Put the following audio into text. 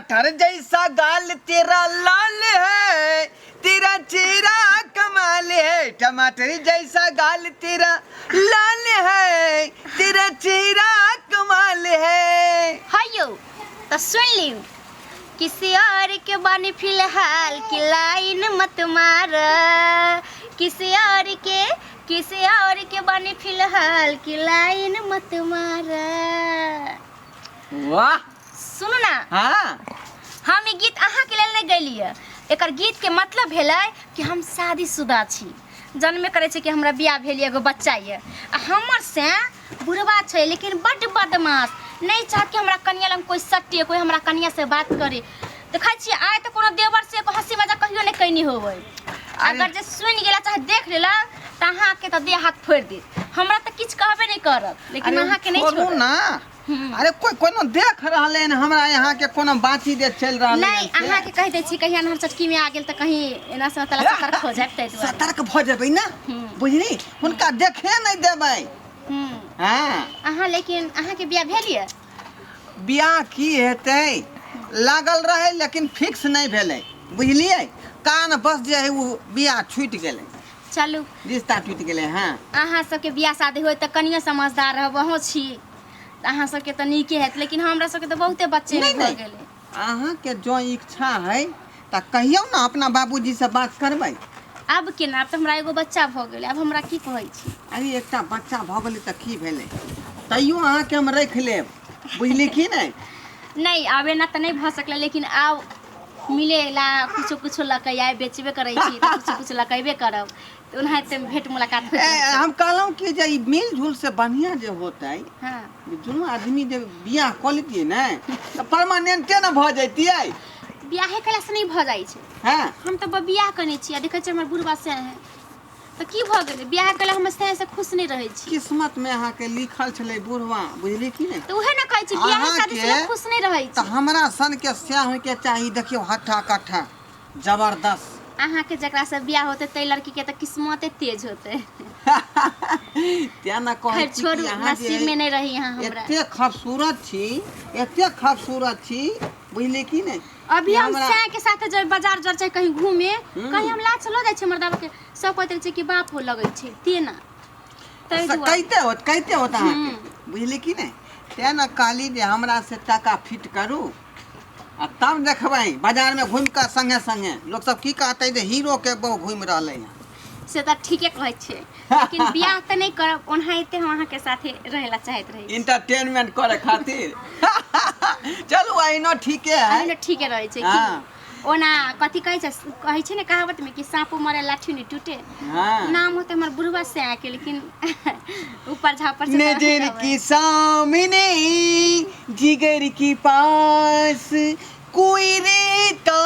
टमाटर जैसा गाल तेरा लाल है, तेरा चेहरा कमाल है। टमाटर जैसा गाल तेरा लाल है, तेरा चेहरा कमाल है। हयो तो सुन लियौ, किसी और के बानी फिलहाल की लाइन मत मार, किसी और के, किसी और के बानी फिलहाल की लाइन मत मार। वाह। सुनू ना। हाँ। हम ई गीत अहाँके लेल नहि गेलियै, एकर गीत के मतलब भेलै कि हम शादीशुदा छी, जनमे करै छै कि हमरा बियाह भेल एगो बच्चा यऽ, आ हमर से बुढ़वा छै लेकिन बड्ड बदमाश, नहि चाहत कि हमरा कनिया लग कोइ सटे, कोइ हमरा कनिया से बात करे। देखै छियै आइ तऽ कोनो देवर से हँसी मजाक कहियो नहि कैनी होबै, अगर जे सुनि गेला चाहे देख लेला तऽ अहाँके तऽ देह हाथ फोड़ि देत, हमरा तऽ किछु कहबे नहि करत, लेकिन अहाँके नहि छोड़ू छोड़त। ना। अरे कोई कोनो देख रहले हन हमरा यहाँ के कोनो बाती दे चल रहले नहीं, अहाँ के कहि दै छी कहिया हम चटकी में आ गेल तऽ कहीं एना से तला सतर्क हो जायब ताहि दुआरे। सतर्क भऽ जेबै ना, बुझली, हुनका देखे नहीं देबै। हाँ। अहाँ लेकिन अहाँ के बियाह भेल ये? बियाह की हेतै, लागल रहे लेकिन फिक्स नहीं भेलै, बुझलियै, कान बस जे है ओ बियाह छूटि गेलै। चलू। रिश्ता टूटि गेलै। हाँ। अहाँ सबके बियाह शादी होय तऽ कनियो समझदार रहब, अहूँ छी तऽ अहाँ सबके तऽ नीके हैत, लेकिन हमरा सबके तऽ बहुते बच्चे नहि, भऽ नहि। गेलै। अहाँके जँ इच्छा है तऽ कहियौ ने, अपना बाबूजी से बात करबै। आब केना, आब तऽ हमरा एगो बच्चा भऽ गेलै, आब हमरा की कहै छी? अरे एकटा बच्चा भऽ गेलै तऽ की भेलै, तैयो अहाँके हम राखि लेब, बुझली की नहि? नहि, आब एना तऽ नहि भऽ सकलै, लेकिन आब मिले ला कुछो कुछो लऽ कऽ आइ बेचबे करै छी तऽ कुछो कुछो लऽ कऽ अयबे करब, तऽ ओनाहिते भेंट मुलाकात होइत ए, रहतै। हम कहलहुँ कि जे ई मिल जुल से बढ़िआँ जे होतै, हाँ। जे दुनू आदमी जे बियाह कऽ लेतियै ने तऽ परमानेंटे ने भऽ जैतियै। बियाहे केलासँ नहि भऽ जाइ छै। हाँ। हम तऽ बियाह केने छी आ देखै छियै हमर बुढ़बा सएह है, तऽ की भऽ गेलै बियाह केला, हम सएह से खुश नहि रहै छी। किस्मत में अहाँके लिखल छलै बुढ़वा, बुझली की नहि? तऽ उहे ने कहै छी, बियाह शादी से लोक खुश नहि रहै तऽ छै। हमरा सन के सएह होइके चाही, देखियौ हट्ठा कट्ठा जबरदस्त। अहाँके जकरा से बियाह होतै ताहि लड़की के तऽ किस्मते तेज होतै। तें ने कहै खैर छी कि छोड़ू, अहाँ जे नसीब में नहि रही अहाँ हमरा। एते खूबसूरत छी, एते खूबसूरत छी, बुझली की नहि? अभी हम हमरा सैं के साथे जब बाजार जर चाहे कहीं घूमे, कहीं हम लाज से लऽ जाइ छी, हमर दादा के सब कहैत रहै छै कि बाप हो लगै छै तेना, ताहि दुआरे। कहिते होत, कहिते होत अहाँके, बुझली की नहि? तें ने कहली जे हमरा से टाका फिट करू आ तब देखबै बाजारमे घुमि कऽ संगे संगे लोक सब की कहतै जे हीरो के बहु घुमि रहलै हँ। से तऽ ठीके कहै छियै, लेकिन बियाह तऽ नहि करब, ओनाहिते हम अहाँके साथे रहै ला चाहैत रहै छी। इंटरटेनमेंट करे खातिर। चलू अहिनो ठीके है। अहिनो ठीके रहै छै की? हाँ। ओना कथी कहै छै, कहै छै ने कहावत में कि साँपो मरे लाठी नहीं टूटे। हाँ। नाम होते हमर बुढ़वा से आके, लेकिन ऊपर झापर से नजर तऽ की सामने जिगर की पास कोई रेता